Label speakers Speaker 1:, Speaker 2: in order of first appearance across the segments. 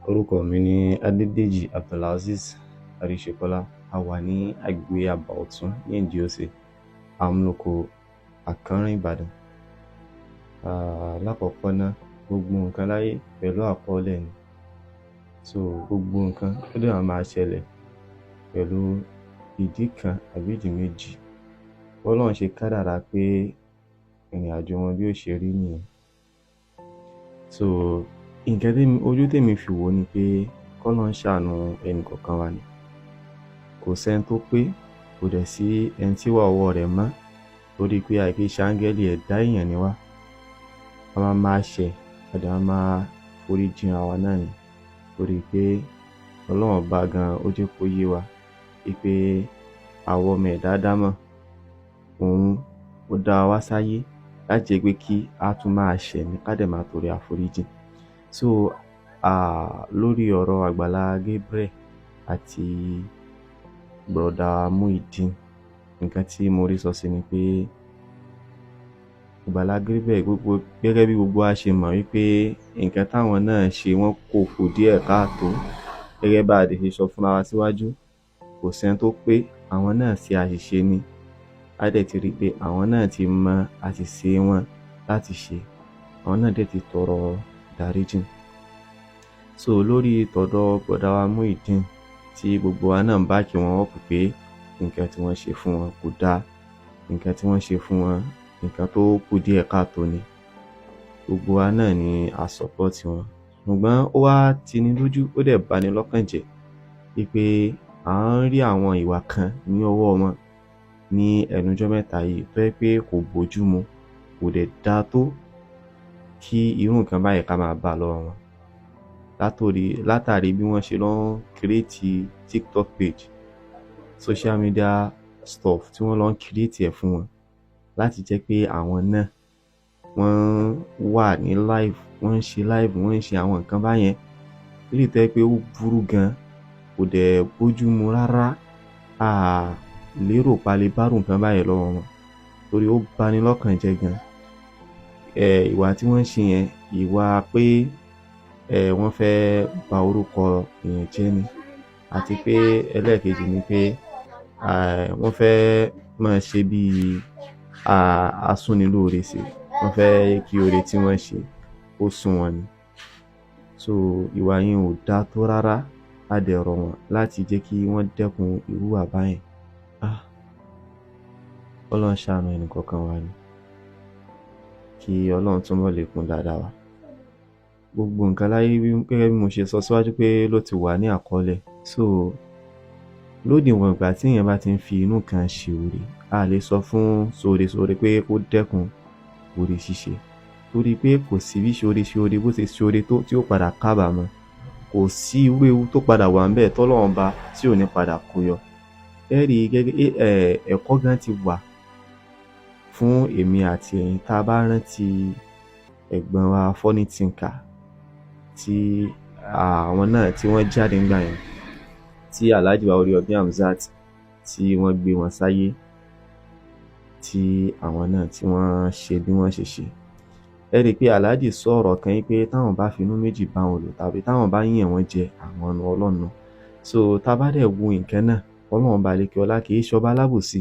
Speaker 1: Orúkọ mi ni Adédèjì Abdulazeez Àríṣekọlá. A wà ní agbègbè Àbà Ọ̀tún ní Ìdí-Òsè, Amúlòkó, Àkànrán, Ìbàdàn. Lákọ̀ọ́kọ́ ná, gbogbo nǹkan láyé pẹ̀lú àkọọ́lẹ̀ ni. So gbogbo nǹkan ó dẹ̀ máa máa ṣẹlẹ̀ pẹ̀lú ìdí kan àbí ìdí méjì. Bọ́lọ́run ṣe kádàrá pé ìrìn-àjò wọn bí ó ṣe rí nìyẹn. So nǹkan témi, ojú témi fi wò ó ni pé kọ́lọ́run ṣàánú ẹnìkọ̀ọ̀kan wa ni. Kò sẹ́ni tó pé, kò dẹ̀ sí ẹni tíwà ọwọ́ rẹ̀ mọ́, torí pé a kì í ṣe áńgẹ́lì, ẹ̀dá èèyàn ni wá. A máa máa ṣẹ̀, a dẹ̀ máa máa forí jinra wa náà ni, torí pé Ọlọ́run Ọba gan ó jẹ́ kó yé wa wí pé àwa ọmọ ẹ̀dá ádámọ̀, òun ó dá wa wá sáyé láti jẹ́ pé kí á tún máa ṣẹ̀ ní, ká dẹ̀ máa tọrọ àforíjìn. So lórí ọ̀rọ̀ Àgbàlá Gabriel àti Bùrọ̀dá Muyideen, nǹkan tí mo rí sọ sí ni pé Àgbàlá Gabriel, gbogbo gẹ́gẹ́ bí gbogbo wa ṣe mọ̀ wípé nǹkan táwọn náà ṣe, wọ́n kò kù díẹ̀ káàtó. Gẹ́gẹ́ bá a dẹ̀ ṣe sọ fúnra wa síwájú, kò sẹ́ni tó pé, àwọn náà ṣe àṣìṣe ni. Á dẹ̀ ti rí i pé àwọn náà ti mọ àṣìṣe wọn láti ṣe, àwọn náà dẹ̀ ti tọrọ ìdáríjìn. So lórí tọ̀dọ̀ bọ̀dá wa Muyideen, tí gbogbo wa náà ń back wọn up pé nǹkan tí wọ́n ṣe fún wọn kò dáa, nǹkan tí wọ́n ṣe fún wọn, nǹkan tó kù díẹ̀ káàtó ni, gbogbo wa náà ni a support wọn. Ṣùgbọ́n ó wá tini lójú, ó dẹ̀ bani lọ́kàn jẹ́ wípé à ń rí àwọn ìwà kan ní ọwọ́ wọn ní ẹnujọ́ mẹ́ta yìí tó jẹ́ pé kò bójú mu, kò dẹ̀ dáa tó kí irú nǹkan báyìí ká máa bá lọ́wọ́ wọn. Látàrí bí wọ́n ṣe lọ ń create TikTok page, social media stuff tí wọ́n lọ ń create ẹ̀ fún wọn láti jẹ́ pé àwọn náà wọ́n wà ní live, wọ́n ń ṣe live, wọ́n ń ṣe àwọn nǹkan báyẹn. Eléyìí tó jẹ́ pé ó burú gan, kò dẹ̀ bójú mu rárá. A lérò pé a lè bá irú nǹkan báyẹn lọ́wọ́ wọn, torí ó bani lọ́kàn jẹ́ gan. Ìwà tí wọ́n ń ṣe yẹn, ìwà pé wọ́n fẹ́ ba orúkọ èèyàn jẹ́ ni. Àti pé ẹlẹ́ẹ̀kejì ni pé wọ́n fẹ́ máa ṣe bíi asúnilóore ṣe, wọ́n fẹ́ kí oore tí wọ́n ṣe kó sún wọn ni. So ìwà yẹn ò dáa tó rárá. A dẹ̀ rọ̀ wọ́n láti jẹ́ kí wọ́n dẹ́kun irú ìwà báyẹn. Kọ́lọ́run ṣàánú ẹnìkọ̀ọ̀kan wa ni, kí Ọlọ́run túnbọ̀ lékún dáadáa wa. Gbogbo nǹkan láyé, gẹ́gẹ́ bí mo ṣe sọ síwájú pé ló ti wà ní àkọọ́lẹ̀. So lódiwọ̀n ìgbà tí èèyàn bá ti ń fi inú kan ṣe oore, a lè sọ fún ṣoore-ṣoore pé kó dẹ́kun oore ṣíṣe, torí pé kò sí bí ṣoore-ṣoore bó ṣe ṣoore tó tí ó padà kábàámọ̀. Kò sí irú ewu tó padà wà ńbẹ̀ tọ́lọ́run Ọba tí ò ní padà kó yọ. Ẹ rí i gẹ́gẹ́ ẹ̀kọ́ gan ti wà fún èmi àti ẹ̀yin tá a bá rántí ẹ̀gbọ́n wa Funny Thinker, tí àwọn náà tí wọ́n jáde ńgbà yẹn, tí Alhaji wa Oríyọmí Hamzat tí wọ́n gbé wọn sáyé, tí àwọn náà tí wọ́n ṣe bí wọ́n ṣe ṣe. Ẹ rí i pé Alhaji sọ ọ̀rọ̀ kan yí pé táwọn bá finú méjì bá wọn lò tàbí táwọn bá yàn wọ́n jẹ, àwọn nu Ọlọ́run. So tá a bá dẹ̀ wo nǹkan náà, Ọlọ́run Ọba àlékè ọlá kì í ṣọba alábòsí.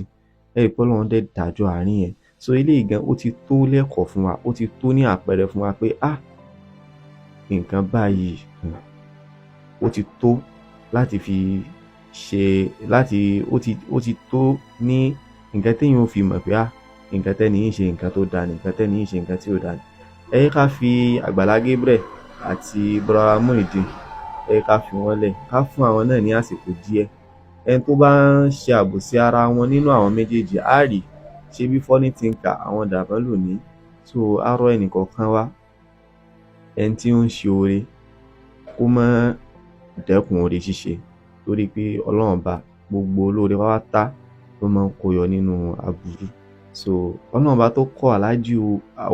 Speaker 1: Ẹ rí i pé Ọlọ́run dẹ̀ dájọ́ àárín yẹn. So eléyìí gan ó ti tó lẹ́kọ̀ọ́ fún wa, ó ti tó ní àpẹẹrẹ fún wa pé nǹkan báyìí, ó ti tó láti fi ṣe láti ó ti tó ní nǹkan téèyàn ó fi mọ̀ pé nǹkan tẹ́ni yìí ń ṣe, nǹkan tó dáa ni, nǹkan tẹ́ni yìí ń ṣe, nǹkan tí ò dáa ni. Ẹ jẹ́ ká fi Àgbàlá Gabriel àti Bọ́lá Muyideen, ẹ jẹ́ ká fi wọ́n lẹ̀, ká fún àwọn náà ní àsìkò díẹ̀. Ẹni tó bá ń ṣe àbòsí ara wọn nínú àwọn méjèèjì á rí ṣé bí Funny Thinker àwọn dàbọ́n lónìí. So á rọ ẹnìkọ̀ọ̀kan wa, ẹni tí ó ń ṣe oore kó má dẹ́kun oore ṣíṣe, torí pé Ọlọ́run Ọba gbogbo olóore pátá ló máa ń kó yọ nínú aburú. So Ọlọ́run Ọba tó kọ́ Alhaji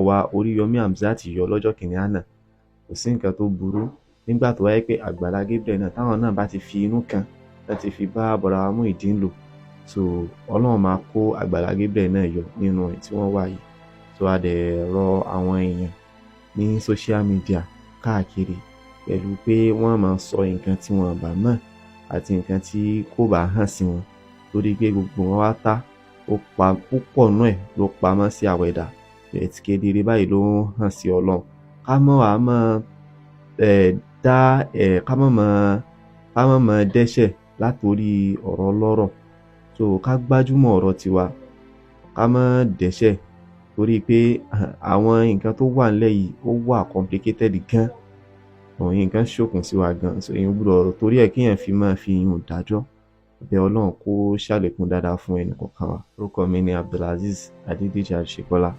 Speaker 1: wa Oríyọmí Hamzat yọ lọ́jọ́ kìíní àná, kò sí nǹkan tó burú nígbà tó wáyé pé Àgbàlá Gabriel náà, táwọn náà bá ti fi inú kan láti fi bá bọ̀dá Muyideen lò, so Ọlọ́run máa kó Àgbàlá Gabriel náà yọ nínú ẹ̀ tí wọ́n wà yìí. So a dẹ̀ rọ àwọn èèyàn ní social media káàkiri. Pẹ̀lú pé wọ́n máa sọ nǹkan tí wọn bá mọ̀ àti nǹkan tí kò bá hàn sí wọn, torí pé gbogbo wọn wá tá ó pa púpọ̀ nú ẹ̀ ló pamọ́ sí àwa ẹ̀dá ẹ̀, kedere báyìí ló ń hàn sí Ọlọ́run. Ká mọ́ wàá mọ́ ẹ̀ dá ẹ̀, ká mọ́ dẹ́ṣẹ̀ látòrí ọ̀rọ̀ ọlọ́rọ̀. So ká gbájúmọ́ ọ̀rọ̀ tiwa, ká má dẹ́ṣẹ̀, torí pé àwọn nǹkan tó wà nílẹ̀ yìí, ó wà complicated gan, àwọn nǹkan ṣòkùn sí wa gan. So èèyàn gbọ́dọ̀ torí ẹ̀ kéèyàn fi máa fi yùn dájọ́. Bẹ Ọlọ́run kó ṣàlékún dáadáa fún ẹnì kọ̀ọ̀kan wa. Orúkọ mi ni Abdulazeez Adédèjì Àṣekọ́lá.